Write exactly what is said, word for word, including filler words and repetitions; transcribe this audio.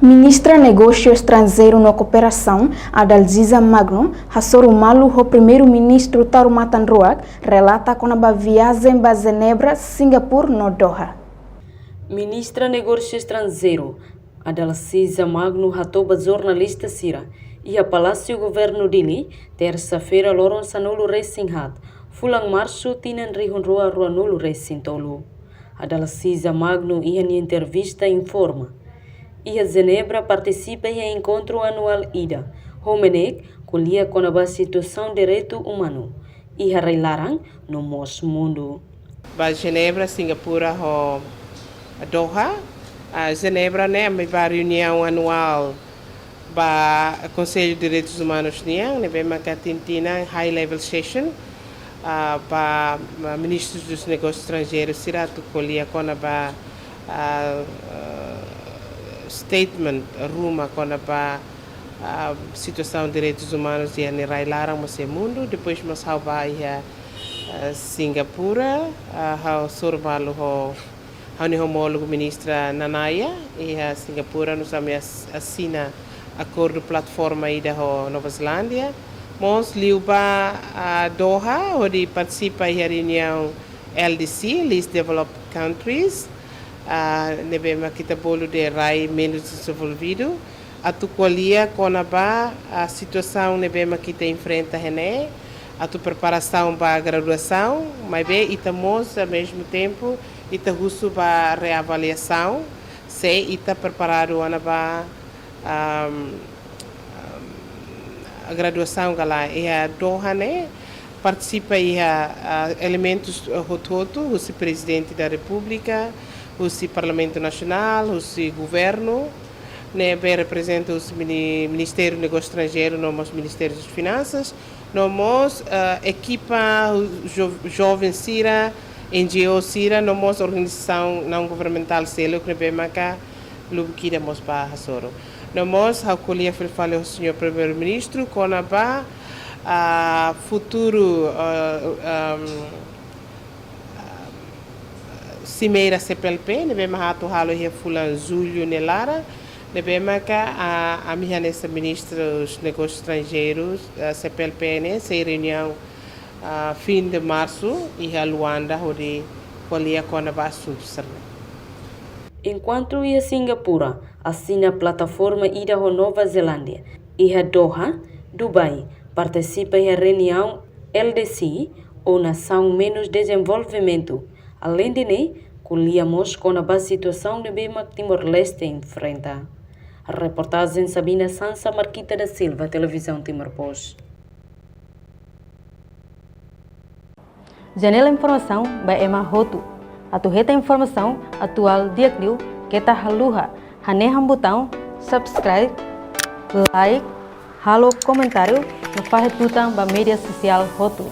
Ministra Negósiu Estranjeiru no Kooperasaun, Adalgisa Magno, hasoru malu ho Primeiru-Ministru Taur Matan Ruak, relata kona-ba viajen ba Jenebra, Singapura no Doha. Ministra Negósiu Estranjeiru, Adalgisa Magno hato'o ba jornalista sira iha Palásiu Governu Dili, tersa-feira loron sanulu-resin-haat, fulan Marsu tinan rihun rua ruanulu-resin-tolu. Adalgisa Magno iha nia entrevista informa, iha Jenebra partisipa iha enkontru anuál ida, ho mene'ek ko'alia kona-ba situasaun direitu umanu iha rai-laran no mós mundu. Ba Jenebra, Singapura ho Doha. Ah, Jenebra ne'e ami ba reuniaun anuál ba Konsellu Direitus Umanus nian, ne'ebé maka tinan-tinan high level session, ah, ba, ba ministrus dos negósius estranjeirus sira atu ko'alia kona-ba, ah, ah, statement ruma kona-ba, ah, situasaun direitus umanus iha rai-laran mós iha mundu. Depois mós ha'u ba iha, ah, Singapura, ah, ha'u hasoru malu ho ha'u-nia omólogu ministra Nanaya, iha Singapura, nusá ami as-, asina akordu plataforma ida ho Nova Zelándia. Mós liu ba, ah, Doha, hodi partisipa iha reuniaun L D C, Least Developed Countries, ah, ne'ebé mak ita bolu de rai menus dezenvolvidu, atu ko'alia kona-ba, ah, situasaun ne'ebé mak ita enfrenta iha ne'e, atu preparasaun ba graduasaun, maibé ita mós, ao mesmo tempo, ita husu ba reavaliasaun, se ita preparadu ona ba, ahm, ahm, graduasaun ka lae. Iha Doha ne'e, partisipa iha, ah, elementus, ah, hotu-hotu, husi Prezidente da Repúblika, husi Parlamentu Nasionál, husi Governu, ne'ebé reprezenta husi mini-, Ministériu Negósiu Estranjeiru, no mós Ministériu das Finansas, no mós, ah, ekipa jo-, joven sira, N G O sira, no mós organizasaun naun governamentál seluk ne'ebé maka lubuk ida mós ba hasoru. No mós ha'u ko'alia fila fali ho señór Primeiru-Ministru kona-ba, ah, futuru, ah, ahm, ah, simeira C P L P, ne'ebé mak atu halo iha fulan Jullu nia laran, ne'ebé maka, ah, ami hanesan ministrus negósius estranjeirus, ah, C P L P ne'e sei reuniaun, ah, fim de Marsu, iha Luanda, hodi ko'alia kona-ba asuntu sira-ne'e. Enkuantu iha Singapura, asina plataforma ida ho Nova Zelándia, iha Doha, Dubai, partisipa iha reuniaun L D C, ou Nasaun Menus Dezenvolvimentu. Aleinde ne'e, ko'alia mós kona-ba situasaun ne'ebé mak Timor-Leste enfrenta. Reportajen Sabina Sansa, Marquita da Silva, Televizaun Timor Post. Janela informasaun ba ema hotu. Atu hetan informasaun atuál di'ak liu, keta haluha hanehan butaun subscribe, like, halo komentáriu no fahe tutan ba média sosiál hotu.